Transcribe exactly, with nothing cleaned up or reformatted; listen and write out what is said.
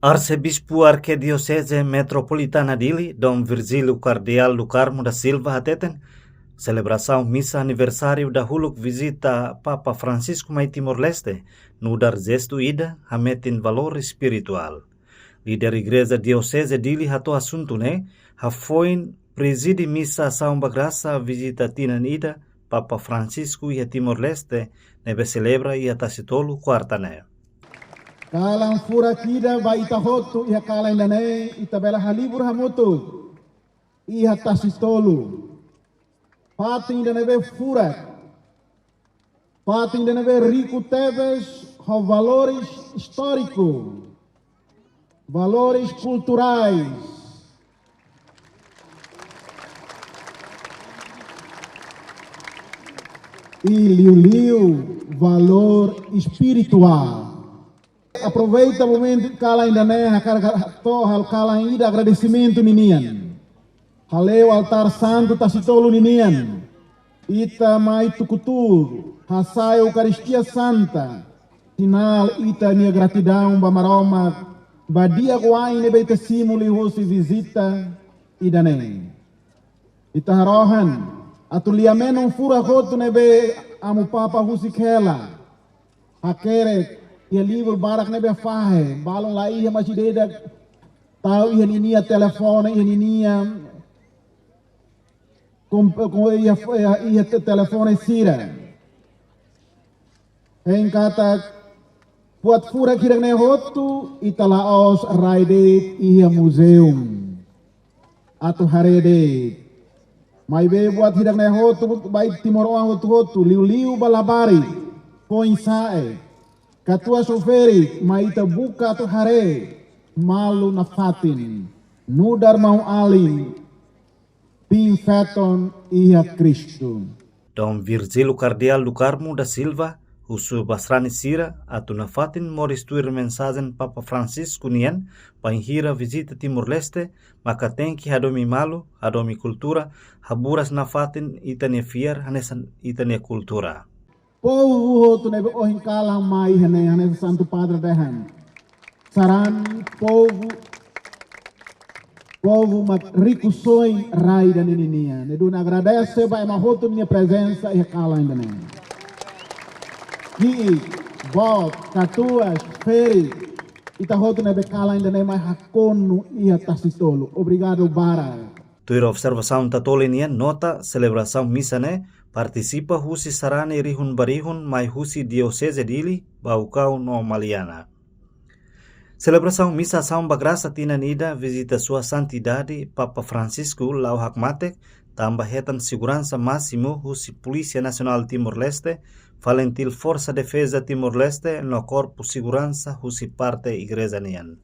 Arsebispu Arkidioseze Metropolitana Dili, Dom Virgílio Kardeál do Carmo da Silva hateten, selebrasaun misa aniversáriu dahuluk vizita Papa Francisco mai Timor-Leste, nu'udar jestu ida hametin valór espirituál. Líder Igreja Dioseze Dili hato'o asuntu ne'e, hafoin prezide misa Asaun ba Grasa vizita tinan ida Papa Francisco iha Timor-Leste, ne'ebé selebra iha Tasitolu, kuarta ne'e. Kalan furak ida ba ita hotu iha kalan ida-ne'e, ita bele halibur hamutuk iha Tasitolu. Fatin ida ne'ebé furak. Fatin ida ne'ebé riku tebes ho valores istóriku, valores kulturais. I liuliu valór espirituál. Aproveita momentu kalan ida-ne'e, hakarak hato'o halo kalan ida agradesimentu ninian. Hale'u altár santu Tasitolu ninian. Ita mai tuku tuur, hasa'e Eukaristia Santa. Sinál ita-nia gratidaun ba Maromak, ba di'ak wa'in ne'ebé ita simu liuhusi vizita ida-ne'e. Ita harohan, atu lia-menon furak hotu ne'ebé Amu Papa husik hela. Hakerek, iha livru barak ne'ebé fahe, balun laiha, mas ida-idak tau iha ninia telefone, iha ninia kom-, kom-, iha, iha, iha te-, telefone sira. Hein katak, buat furak hirak-ne'e hotu, ita la'ós rai de'it iha muzeu atu haree de'it. Maibé buat hirak-ne'e hotu, ba ita timoroan hotu-hotu, liuliu ba labarik, foin-sa'e, katuas ho ferik, mai ita buka atu haree, malu nafatin, nu'udar maun-alin, biin-feton iha Kristu. Dom Virgílio Kardeál do Carmo da Silva husu ba sarani sira atu nafatin moris tuir mensajen Papa Francisco nian, bainhira vizita Timor-Leste, maka tenke hadomi malu, hadomi kultura, haburas nafatin ita-nia fiar hanesan ita-nia kultura. Povu hotu ne'ebé ohin kalan mai iha-ne'e, hanesan Santu Padre dehan. Sarani povu, povu mak rikusoin rai ida-ne'e ninian. Ne'e duni agradese ba ema hotu nia prezensa iha kalan ida-ne'e. Ki'ik, boot, katuas, ferik, ita hotu ne'ebé kalan ida-ne'e mai hakonu iha Tasitolu. Obrigadu barak. Tuir observasaun Tatoli nian nota, selebrasaun misa ne'e partisipa husi sarani rihun ba rihun mai husi Dioseze Dili, Baucau no Maliana. Selebrasaun misa Asaun ba Grasa tinan ida vizita Sua Santidade Papa Francisco la'o hakmatek, tanba hetan seguransa másimu husi Polísia Nasionál Timor-Leste, FALINTIL, Forsa Defeza Timor-Leste no korpu seguransa husi parte igreja nian.